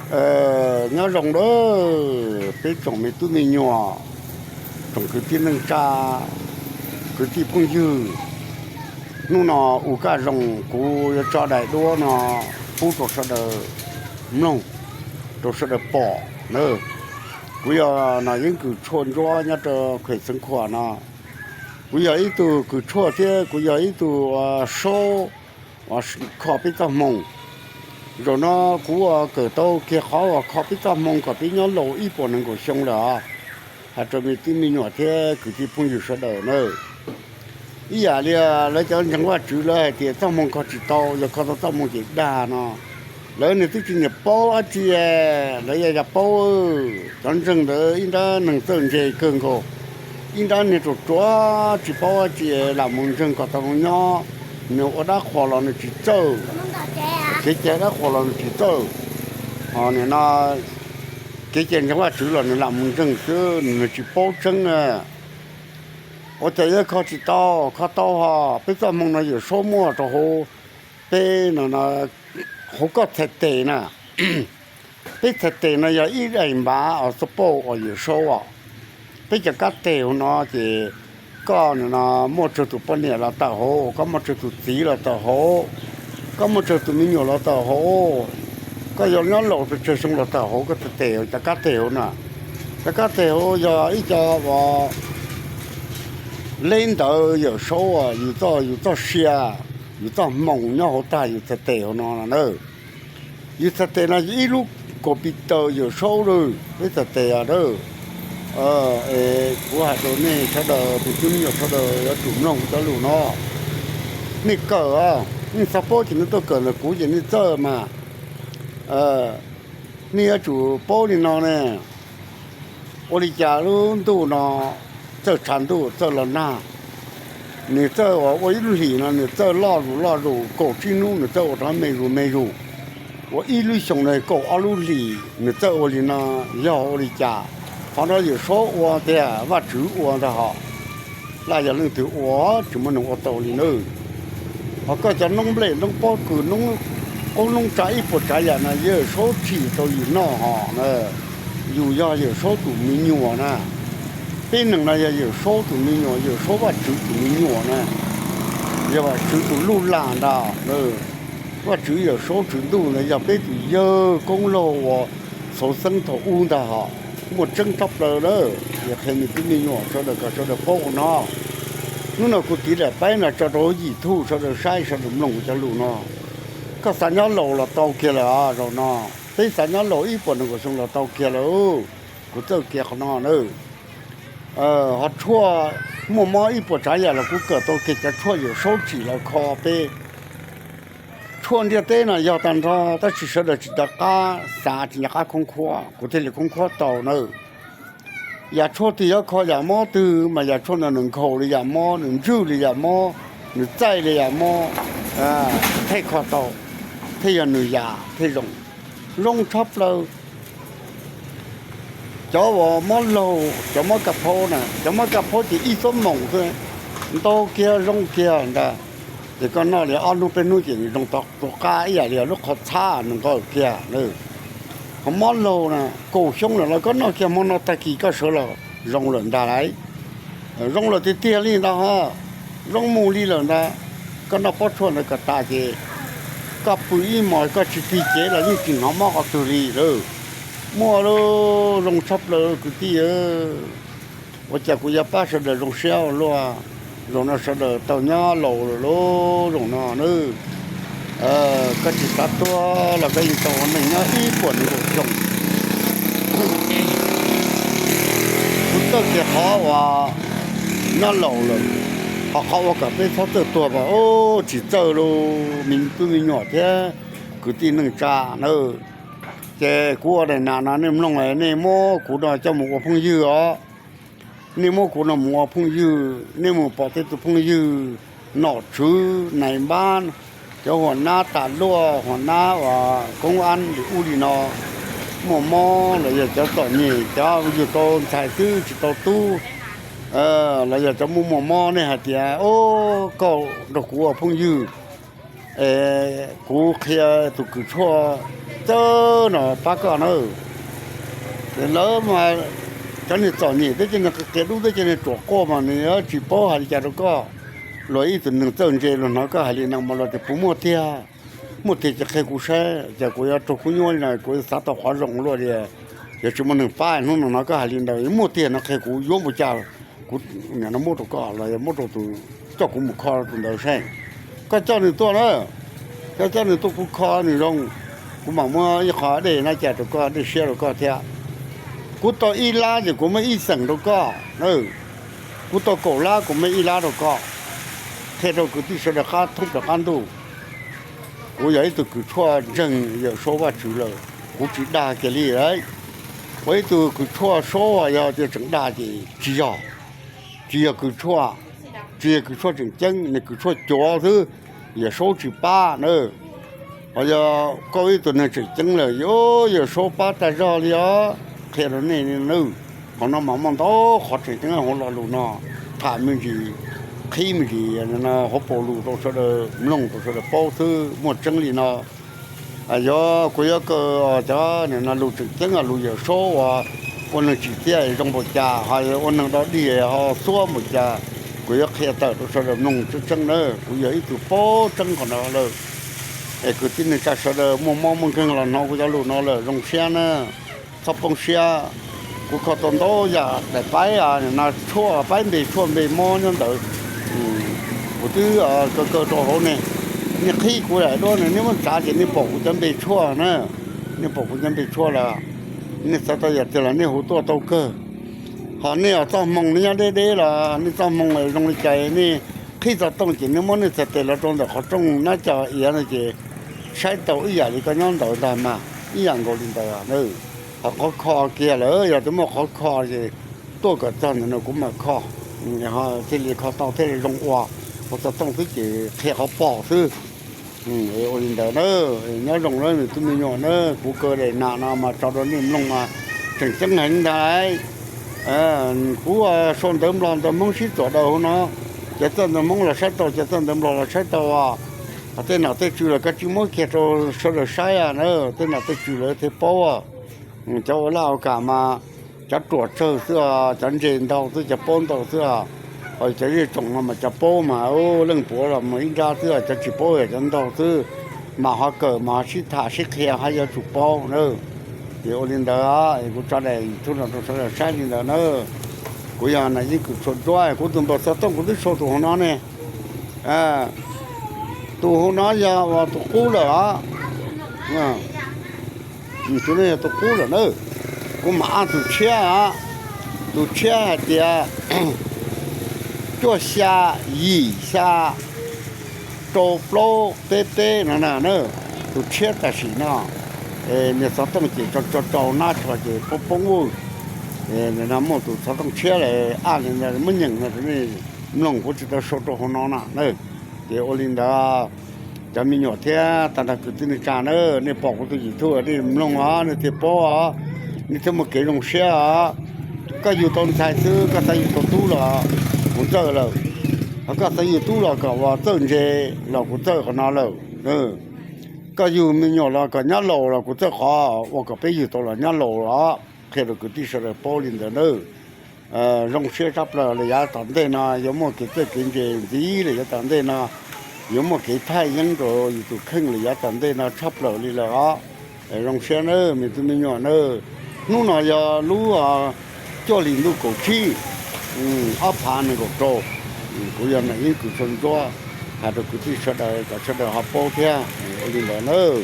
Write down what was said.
Nyob zoo lawm peb tsoom me tub me nyuam, tsoom kwv tij neej tsa, kwv tij phooj ywg. Hnub no ua kaj zoo, kuv yuav tso daim duab no pub rau sawv daws mloog, rau sawv daws pom na. Kuv yog Nom Yeeb Kws Tshuaj Ntsuab nyob rau khuem Xeev Khuam no. Kuv yog ib tug kws tshuaj thiab kuv yog ib tug saub uas kho peb txoj hmoo. Zaum no kuv ua kawm tau kiag qhov uas kho peb txoj hmoo kom peb nyob laus ib puas nees nkaum xyoo lawm os. Hais rau me tub me nyuam thiab kwv tij phooj ywg sawv daws na, ib yam li lawv cov ntseeg Vajtswv lawv hais tias txoj hmoo kho tsis tau, yog kho tau txoj hmoo ces dag no, lawv nws twb tsis nyiam paub dab tsi. Lawv yog yog paub, cov ntseeg ntawd ib nrab neeg txawj ntse kawg nkaus, ib nrab niag ruam ruam tsis paub dab tsi, lam mus ntseeg kom tau nyob, nws ua dab qhuas los nws tsis txawj, kev cai dab qhuas los nws tsis txawj. Nim no kev cai ntseeg Vajtswv los nws lam mus ntseeg xwb, nws tsis paub tseeb. Ua cas yuav kho tsis tau? Kho tau hos, peb txoj hmoo no Yawm Saub muaj rau hauv, peb no, hauv koj txhais tes na. Peb txhais tes no yog ib daim npav os, xov pauj uas Yawm Saub os. Peb cov kab tes hauv no ces koj no muaj tsawg tus poj niam los tawm hauv, koj muaj tsawg tus txiv los tawm hauv, koj muaj tsawg tus me nyuam los tawm hauv, koj yuav nyob laus pes tsawg xyoo los tawm hauv koj txhais tes, cov kab tes hauv na. Cov kab tes hauv yog ib co uas leb ntawv Yawm Saub, yus txoj, yus txoj sia, yus txoj hmoo nyob hauv tag yus txhais tes hauv no na. Yus txhais tes no ib lub kaum pi taws Yawm Saub lawm, peb txhais tes os. Kuv hais rau nej sawv daws, tus tub me nyuam sawv daws yuav tsum mloog cov lus no. Nej kawm, nej xav paub ces nej tuaj kawm ntawm kuv ces nej txawj mas. Nej yuav tsum paub li no ne. Ua li cas lub ntuj no txawj tshav ntuj txawj los nag, nws txawj ua ib lub hlis no nws txawj loj zus loj zus, kaum tsib hnub nws txawj ua rov me zus me zus. Ua ib lub xyoos no kaum ob lub hlis nws txawj ua li no, yog ua li cas? Qhov no Yawm Saub ua tiag, Vajtswv ua ntag hos. Laj yog leej twg ua, tsis muaj neeg ua tau li nawb. Hos koj cov noob nplej noob pob kws, qoob noob tsav ib puas tsav yam no Yawm Saub tsim rau yus noj hos na. Yus yog Yawm Saub tus me nyuam na. Peb neeg no yog Yawm Saub tus me nyuam, Yawm Saub Vajtswv tus me nyuam na. Yog Vajtswv tus luj lam ntag. Vajtswv Yawm Saub Tswv Ntuj ntawd yog peb tus yawg koob laug uas txhawv xeeb thaum ub ntag hos. Muaj tseeb tshaj plaws lawm, yog qhia me tub me nyuam sawv daws kom sawv daws paub ua no. Hnub no kuv tiv daim paib no tso rau YouTube sawv daws saib sawv daws mloog cov lus no. Koj xav nyob laus los tau kiag lawm zaum no. Peb xav nyob laus ib puas nees nkaum xyoo los tau kiag lawm. Kuv txawj kiag qhov no na. Ho tshuaj muaj mob ib puas tsav yam los kuv kawm tau kiag cov tshuaj Yawm Saub tsim los kho peb. Tshuaj ntiaj teb no yog tag nrho tab sis sawv daws tsis nco qab xav, tsis nco qab khoob khuab, kuv thiaj li khoob khuab tau na. Yam tshuaj twg yuav kho yam mob twg mas yam tshuaj no nws nkhaus li yam mob, nws ntswj li yam mob, nws txaij li yam mob, thiaj kho tau, thiaj yog nws yam thiaj zoo. Zoo tshaj plaws. Cov uas mob laug, cov mob kaj phaub na, cov mob kaj phaub ces ib xuab moos xwb, ntau kiag zoo kiag ntag. Ces koj noj li ob hnub peb hnub ces zoo tau tus qab ib yam li lub qhov txhab nws nqawj kiag. Ho mob laug na, kaum xyoo lawm los koj noj kiag hmo no tag kis koj sawv los zoo lawm ntag lauj. Zoo lawm tiag tiag li ntag ho, zoo mus li lawm ntag. Koj noj pob tshuaj ntawd kom tas ces koj pw ib hmos koj tsis tig cev los yeej tsis hnov mob qhov twg li lawm. Muaj lub zoo tshaj plaws kwv tij. Ua cas kuv yuav pab sawv daws zoo siab ua luaj. Zaum no sawv daws tau nyob laus lawm lauj, zaum no na. Koj tsis xav tuag los koj yeej tau ua neej nyob ib puas nees nkaum xyoo. Kuv txawj kiag qhov uas nyob laus lawm, ho qhov uas kom peb txhob txawj tuag mas tsis txawj lauj, me tub me nyuam thiab kwv tij neej tsa na. Ces kuv ua daim nas no nej mloog, nej muab kuv no coj mus ua phooj ywg os. Nej muab kuv no mus ua phooj ywg, nej mus pom tej tus phooj ywg nom tswv nais npab, cov huam nab tas luaj, huam nab uas koob ab li ub li no, muaj mob los yog cov txom nyem, cov yug tau ntxhais twb tsis tau tub, los yog cov muaj muaj mob, nej hais tias, o, koj nrog kuv ua phooj ywg, kuv qhia tus kws tshuaj txawj no pab koj na. Ces lawv mas cov niag txom nyem thiab cov niag qia dub thiab cov niag ruam quaj mas nws tsis paub hais li cas rau koj. Luag ib tug neeg txawj ntse luag hnov koj hais li no mas luag tias puas muaj tiag, muaj tiag ces qhia kuv saib, ces kuv yuav raug kub nyuaj li no kuv xav tau qhov zoo luaj li. Yog tsis muaj neeg pab hnub no hnov koj hais li ntawd, muaj tiag no qhia kuv yuav npaum cas kuv nim no muab rau koj los yog muab rau tus coj kuv mus kho tus ntawd saib. Koj coj nws tuaj na, koj coj nws tuaj kuv kho nws zoo, kuv mam muab ib qho dej na cais rau koj, dej siab rau koj thiab. Kuv tau ib lab ces kuv muab ib xeem rau koj. Kuv tau kaum lab kuv muab ib lab rau koj. Qhia rau kwv tij sawv daws qab thoob plaws qab ntuj, kuv yog ib tug kws tshuaj ntseeg Yawm Saub Vajtswv lawm, kuv tsis dag kiag li lauj. Ua ib tug kws tshuaj Saub yog tias tseem dag ces tsis yog, tsis yog kws tshuaj, tsis yog kws tshuaj tseem ceeb, nws kws tshuaj cuav xwb, Yawm Saub tsis pab na. Ho yog koj ib tug neeg tseem ceeb lawm, Yawm Saub pab tag zog li os. Qhia rau nej li na, qhov no mas muaj ntau qhov tseem ceeb hauv lo lus no, tham me ntsis, qhib me ntsis hauv paus lus rau sawv daws mloog, rau sawv daws paub xwb, muaj tseeb li no. Yog kuv yuav kaw cov nim no lus tseem ceeb, lus Yawm Saub uas ua neeg tsim txiaj zoo npaum cas, ho ua neeg dog dig ho xuab npaum cas, kuv yuav qhia tawm rau sawv daws mloog tseeb tseeb na. Kuv yog ib tug paub tseeb qhov no lawm, es kwv tij neej tsa sawv daws muaj mob muaj nkeeg los hnov kuv cov lus no lawm zoo siab na, txhob poob siab. Kuv kho tau ntau yam daim paib no, tshuaj, paib npe tshuaj npe mob nyob ntawd. Kuv twb kaw kaw rau hauv ne, nej qhib kuv daim duab ne, nej muab tsav ces nej pom kuv cov npe tshuaj na. Nej pom kuv cov npe tshuaj lawm, nej xav tau yam twg los nej hu tuaj tau kawg. Ho nej txoj hmoo nej nyob deb deb los nej txoj hmoo zoo li cas nej qhib txog tooj ces nej muab nej txhais tes los rau ntawm qhov rooj nab cov iav no ces saib tau ib yam li koj nyob ntawd ntag mas, ib yam nkaus li ntawd. Ho qhov kho kiag lawm, yog tias muaj qhov kho ces tuaj kom txog ntawm no kuv mam kho, thiaj li kho tau thiaj li zoo ua. Ua txog tooj xwb ces qhia qhov pom xwb. Ua li ntawd na, nyob zoo na nws tus me nyuam na, kuv kaw daim nam no mas tso rau nej mloog mas tseem ceeb heev ntag lauj. Kuv sau ntawv Nplog ntawv Hmoob sib txuam daws hauv no, cov txawj ntawv Hmoob los saib tau, cov txawj ntawv Nplog los saib tau. Ho tej nom tej tswv los koj tsis muab kiag rau sawv daws saib na, tej nom tej tswv lawv thiaj paub. Cov ua laj ua kam mas cov ruam tsawg xwb os, cov ntse ntau xwb, cov paub ntau xwb os. Ho cov zej tsoom no mas cov paub mas leej puav los mus ib nrab xwb, cov tsis paub yog cov ntau xwb. Mas ho kawm mas ho sib tham sib qhia ho yuav tsum paub na. Ces ua li ntawd, kuv tso daim YouTube no rau sawv daws saib li ntawd na. Kuv yog Nam Yeeb Kws Tshuaj Ntsuab, kuv tus npawb xov tooj kuv twb sau tus hauv no ne. Tus hauv no yog tus qub lawm os. Tus no yog tus qub lawm na. Kuv mam ab tus tshiab os. Tus tshiab hais tias cuaj xya yim xya rau plaub peb peb no na. Tus tshiab tam sim no, niag xov tooj ces tso tso rau nab tsho ces poob poob ub. No muaj tus xov tooj tshiab lawm, ab li muab nyeem no rau nej mloog, kuv tsis tau sau rau hauv no na. Ces ua li ntawd, cov me nyuam thiab tag nrho kwv tij neej tsa na, nej pom kuv tus YouTube nej mloog os, nej thiaj paub os, nej thiaj muaj kev zoo siab os. Koj yug tau ntxhais xwb, koj xav yug tau tub los kuv txawj lawm. Ho koj xav yug tub los kom ua txawj ntse los kuv txawj qhov no lawm. Koj yug me nyuam los kom nyob laus los kuv txawj qhov ua kom peb yug tau los nyob laus os. Qhia rau kwv tij sawv daws paub li ntawd na. Zoo siab tshaj plaws li yav tom ntej no yuav muaj kev txawj kev ntse ntxiv li yav tom ntej no, yuav muaj kev thaij yeeb rau yus tus kheej li yav tom ntej no tshaj plaws li lawm os. Zoo siab nawb me tub me nyuam nawb. Hnub no yog lub cuaj hlis ntuj kaum tsib, ob phav nees nkaum rau. Kuv yog Nam Yeeb Kws Tshuaj Ntsuab, hais rau kwv tij sawv daws kom sawv daws ho paub thiab. Ua li ntawd nawb.